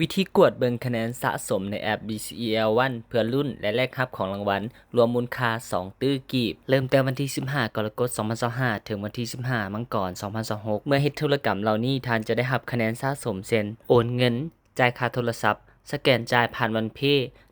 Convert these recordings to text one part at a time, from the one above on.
ວິທີກວດເບິ່ງຄະແນນສະສົມໃນແອັບ ບີຊີອີແອລວັນ ເພື່ອລຸ້ນ ແລະ ແລກຮັບຂອງລາງວັນ ລວມມູນຄ່າສອງຕື້ກີບ, ເລີ່ມແຕ່ວັນທີສິບຫ້າ ກໍລະກົດ ສອງພັນຊາວຫ້າ ເຖິງວັນທີສິບຫ້າ ມັງກອນ ສອງພັນຊາວຫົກ. ເມື່ອເຮັດທຸລະກຳເຫຼົ່ານີ້, ທ່ານຈະໄດ້ຮັບຄະແນນສະສົມ ເຊັ່ນ ໂອນເງິນ, ຈ່າຍຄ່າໂທລະສັບ, ສະແກນຈ່າຍຜ່ານວັນເພ,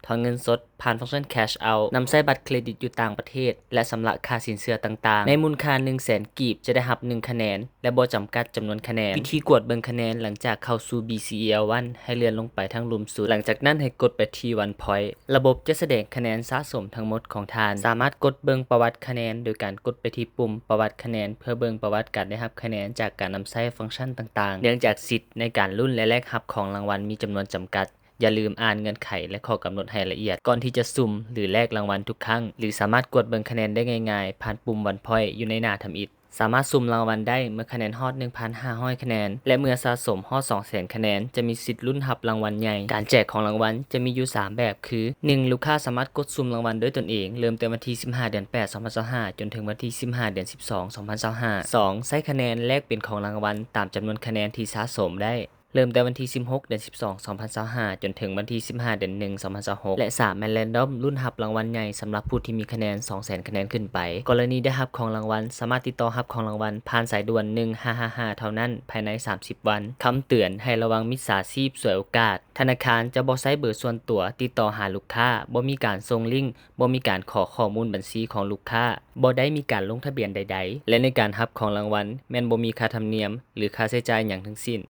ຖອນເງິນສົດ, ຜ່ານຟັງຊັນ Cash Out, ນຳໃຊ້ບັດເຄຣດິດຢູ່ຕ່າງປະເທດ ແລະ ຊຳລະຄ່າສິນເຊື່ອຕ່າງໆ. ໃນມູນຄ່າໜຶ່ງແສນກີບ ຈະໄດ້ຮັບໜຶ່ງຄະແນນ ແລະ ບໍ່ຈຳກັດຈຳນວນຄະແນນ. ວິທີກວດເບິ່ງຄະແນນຫຼັງຈາກເຂົ້າສູ່ ບີຊີອີແອລວັນ ໃຫ້ເລື່ອນລົງໄປທາງລຸ່ມສຸດ. ຫຼັງຈາກນັ້ນໃຫ້ກົດໄປທີ່ວັນພອຍ. ລະບົບຈະສະແດງຄະແນນສະສົມທັງໝົດຂອງທ່ານ. ສາມາດກົດເບິ່ງປະຫວັດຄະແນນ ໂດຍການກົດໄປທີ່ປຸ່ມປະຫວັດຄະແນນ ເພື່ອເບິ່ງປະຫວັດການໄດ້ຮັບຄະແນນຈາກການນຳໃຊ້ຟັງຊັນຕ່າງໆ. ເນື່ອງຈາກສິດໃນການລຸ້ນ ແລະ ແລກຮັບຂອງລາງວັນມີຈຳນວນຈຳກັດ, ຢ່າລືມອ່ານເງື່ອນໄຂ ແລະ ຂໍ້ກຳນົດໃຫ້ລະອຽດ ກ່ອນທີ່ຈະສຸ່ມ ຫຼື ແລກລາງວັນທຸກຄັ້ງ, ຫຼື ສາມາດກວດເບິ່ງຄະແນນໄດ້ງ່າຍໆ ຜ່ານປຸ່ມວັນພອຍຢູ່ໃນໜ້າທຳອິດ. ສາມາດສຸ່ມລາງວັນໄດ້ເມື່ອຄະແນນຮອດໜຶ່ງພັນຫ້າຮ້ອຍຄະແນນ ແລະ ເມື່ອສະສົມຮອດສອງແສນຄະແນນ ຈະມີສິດລຸ້ນຮັບລາງວັນໃຫຍ່. ການແຈກຂອງລາງວັນຈະມີຢູ່ສາມແບບ ຄື ໜຶ່ງ ລູກຄ້າສາມາດກົດສຸ່ມລາງວັນດ້ວຍຕົນເອງ ເລີ່ມແຕ່ວັນທີສິບຫ້າ ເດືອນແປດ ສອງພັນຊາວຫ້າ ຈົນເຖິງວັນທີສິບຫ້າ ເດືອນສິບສອງ ສອງພັນຊາວຫ້າ. ສອງ ໃຊ້ຄະແນນແລກເປັນຂອງລາງວັນຕາມຈຳນວນຄະແນນທີ່ສະສົມໄດ້ ເລີ່ມແຕ່ວັນທີສິບຫົກ ເດືອນສິບສອງ ສອງພັນຊາວຫ້າ ຈົນເຖິງວັນທີສິບຫ້າ ເດືອນໜຶ່ງ ສອງພັນຊາວຫົກ ແລະ ສາມ ແມ່ນແຣນດອມລຸ້ນຮັບລາງວັນໃຫຍ່ສຳລັບຜູ້ທີ່ມີຄະແນນສອງແສນຄະແນນຂຶ້ນໄປ. ກໍລະນີໄດ້ຮັບຂອງລາງວັນ ສາມາດຕິດຕໍ່ຮັບຂອງລາງວັນຜ່ານສາຍດ່ວນ ໜຶ່ງຫ້າຫ້າຫ້າ ເທົ່ານັ້ນ ພາຍໃນສາມສິບວັນ. ຄຳເຕືອນ ໃຫ້ລະວັງມິດສາຊີບສວຍໂອກາດ. ທະນາຄານຈະບໍ່ໃຊ້ເບີສ່ວນຕົວຕິດຕໍ່ຫາລູກຄ້າ, ບໍ່ມີການສົ່ງລິ້ງ, ບໍ່ມີການຂໍຂໍ້ມູນບັນຊີຂອງລູກຄ້າ, ບໍ່ໄດ້ມີການລົງທະບຽນໃດໆ ແລະ ໃນການຮັບຂອງລາງວັນແມ່ນບໍ່ມີຄ່າທຳນຽມ ຫຼື ຄ່າໃຊ້ຈ່າຍຫຍັງທັງສິ້ນ.